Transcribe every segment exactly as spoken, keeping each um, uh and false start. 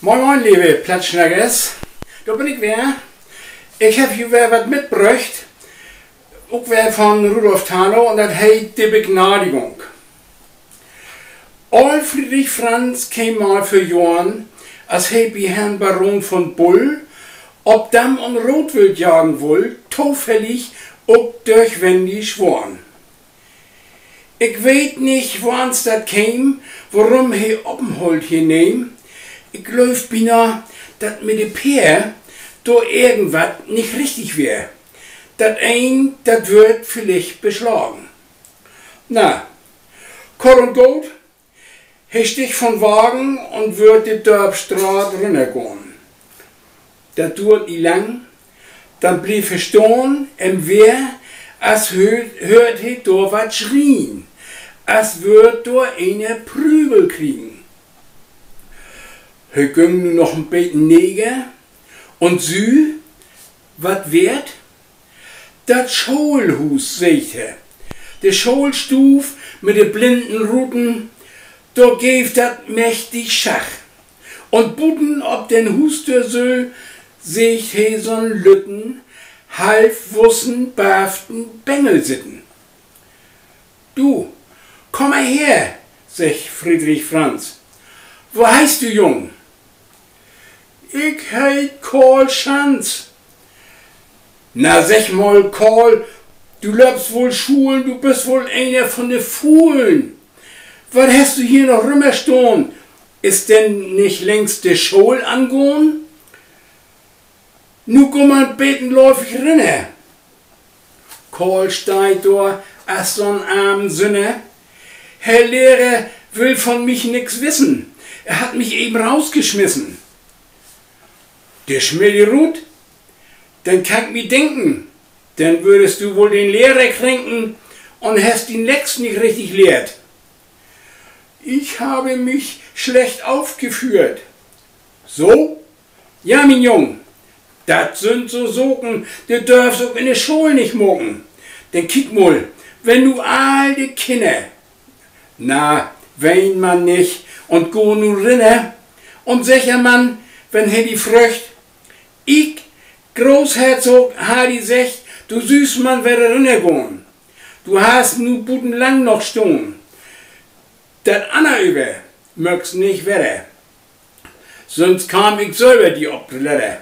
Moin, moin, leve Plattsnackers. Dor bün ik weer. Ik heff hier weer wat mitbröcht. Ok weer van Rudolf Tarnow un dat heet De Begnadigung. Oll Friedrich Franz keem mal vör Johren, as he bi Herrn Baron von Bull op Damm un Rootwild jagen wull, tofällig ok dörch Wendisch Wohren. Ik weet nich, woans dat keem, worüm he Opentholt hier nehm. Ik glööv binah, dat mit de Peer dor irgendwat nich richtig weer. Dat een, dat wöör villicht beslagen. Na, kort un goot, he stiggt von Wagen un wöör de Dörpstraat rünnergahn. Dat duert nich lang, denn blifft he stahn, em weer, as höört, höört he dor wat schrien, as wöör dor een Prügel kriegen. He güng nu noch en beten neger un süh, wat weer 't? Dat Schoolhuus, seggt he. De Schoolstuuv mit de blinnen Ruten, dor geev dat mächtig Schach. Un buten op den Huusdöör süh, seggt he so'n lütten, halfwussen, barften Bengel sitten. Du, kumm mal her, seggt Friedrich Franz. Wo heetst du, Jung? Ik heet Korl Schanz. Na, segg mal, Korl, du löppst woll schulen, du büst woll een von de Fulen. Wat hest du hier noch rümmerstahn? Is denn nich längst de School angahn? Nu kumm man beten löövig rinner. Korl steiht dor as so'n armen Sünner. Herr Lehrer will von mich nix wissen. Er hat mich eben rausgeschmissen. De smitt di rut? Denn kann ik mi denken, denn würdest du woll den Lehrer kränken un hest dien Lex nich richtig lehrt. Ich habe mich schlecht aufgeführt. So? Ja, mien Jung, dat sünd so Saken, de dörfst ok in de School nich maken. Denn kiek mal, wenn nu all de Kinner, na, ween man nich un gah nu rinner un segg ehr man, wenn he di fröggt: Ik, Großherzog, harr di seggt, du süllst man wedder rinnergahn. Du harrst nu buten lang noch stahn. Dat anner över möökst nich wedder, sünst kaam ik sülver di op de Ledder.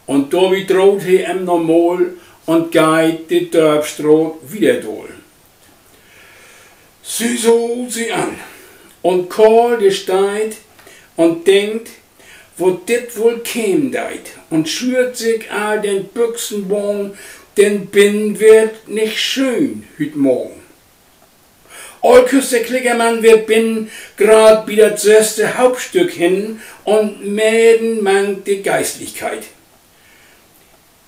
Un dormit droht he em nochmal un geiht de Dörpstraat wieder dal. Süh so, süh an. Un Korl, de steiht un denkt, wo dit woll kemen deit, un schüert sik all den Büxenbogen, denn binnen weer 't nich schöön hüüt Morgen. Oll Küster Klickermann weer binnen, graad bi dat sösste Hauptstück hin un medden mank de Geistlichkeit.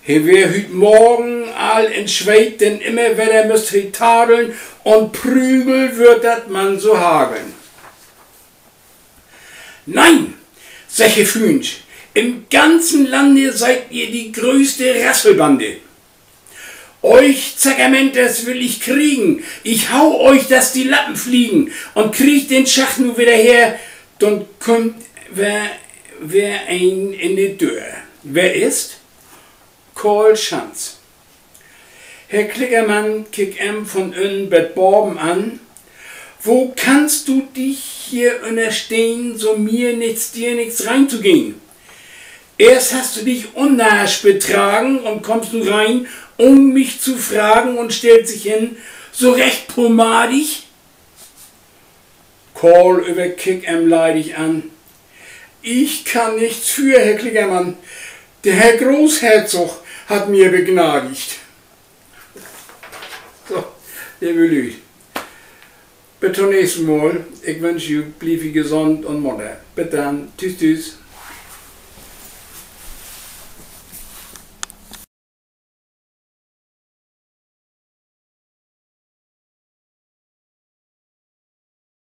He weer hüüt Morgen all in Sweet, denn immer wedder müss he tadeln un Prügel wöör dat man so hageln. Nein, seggt he fünsch, im ganzen Lande seid ihr die größte Rasselbande. Euch Zackermenters will ich kriegen, ich hau euch, dass die Lappen fliegen, un kriegt den Schacht nu wedder her, denn kümmt weer, weer een in de Döör. Wer ist? Korl Schanz. Herr Klickermann kickt em von ünnen bet baven an. Wo kannst du dich hier ünnerstehn, so mir nix, dir nix rein to gehn? Eerst hast du dich unnarsch betragen un kummst nu rein, ohn mich zu fragen, un stellst dich hin, so recht pomadig. Korl överkickt em leidig an. Ich kann nichts für, Herr Klickermann. Der Herr Großherzog hat mir begnadigt. So, leve Lüüd, bet to'n nächsten Mal. Ik wünsch jo, blievt gesund un munter. Bit denn. Tschüss, tschüss.